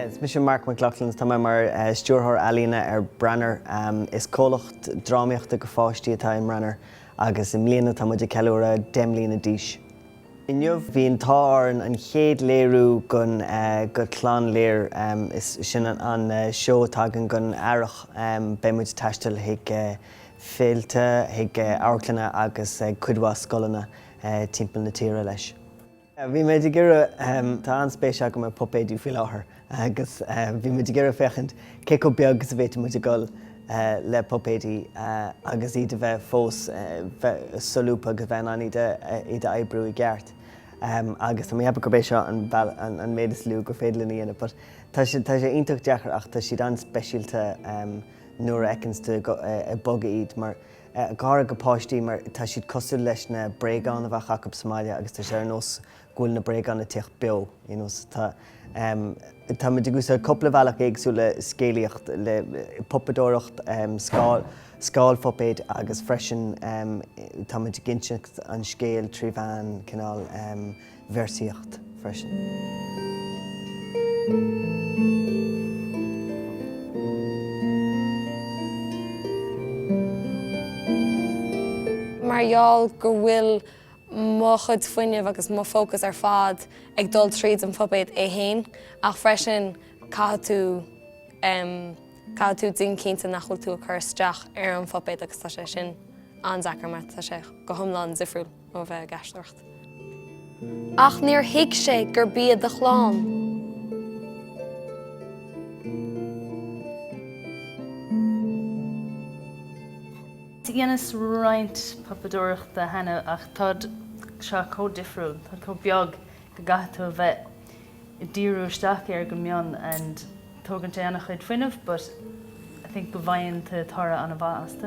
Is mise Mark McLoughlin, tá mé mar Stiúrthóir Ealaíona ar Branar. Is comhlacht drámaíochta go pháistí atá i mBranar agus i mbliana tá muid ag ceiliúradh 10 mbliana d'aois. Inniu bhí an t-ádh orainn an chéad léiriú gon go Clann Lir, is sin an seó atá againn gon Earrach. Beidh muid ag taisteal chuig féilte, chuig amharclanna agus cuid mhaith scoileanna timpeall na tíre leis. Bhí muid ag iarraidh, tá an-spéis agam i puipéidí faoi láthair agus bhí muid ag iarraidh féachaint cé chomh beag is a bhféadfadh muid a dhul le puipéidí agus iad a bheith fós bheith solúbtha agus bheith in ann iad a iad a oibriú i gceart. Agus tá mé ag ceapadh gurb é seo an an an méid is lú gur féidir linn a dhéanamh but tá sé tá sé iontach deacair ach tá siad an-speisialta nuair a fheiceanns tú ag bogadh iad mar Go háirithe go páistí mar tá siad cosúil leis na bréagáin a bheadh acu sa mbaile agus tá sé ar nós go bhfuil na bréagáin ag tíocht beo you know so tá em tá muid ag úsáid cúpla bealach éagsúil le scéalaíocht le puipeadóireacht em scáil scáilphuipéid agus freisin em tá muid ag inseacht an scéil trí mheán cineál em véarsaíocht freisin. Mar gheall go bhfuil mo chuid fuinnimh agus mo fócas ar fad ag dul tríd an phuipéad é fhéin ach freisin caithfidh tú caithfidh tú déanamh cinnte nach bhfuil tú ag cur isteach ar an phuipéad agus tá sé sin an-deacair mar tá sé go hiomlán difriúil ó bheith ag aisteoireacht. Ach níor thuig sé gurb iad a chlann. Dheineas roinnt puipeadóireachta cheana ach tá seo chomh difriúil, tá chomh beag go gcaithfidh tú a bheith ag díriú isteach air go mion and tógann sé an-chuid fuinnimh but I think go bhfaigheann tú toradh an-mhaith astu.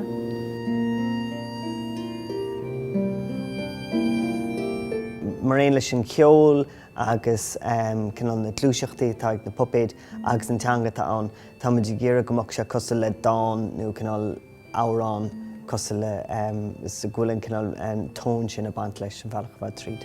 Mar aon leis an cheol agus cineál na gluaiseachtaí atá ag na puipéid agus an teanga atá ann, tá muid ag iarraidh go mbeadh sé cosúil le dán nó cineál amhrán cosúil le is go bhfuil an cineál tón sin ag baint leis an bhealach ar fad tríd.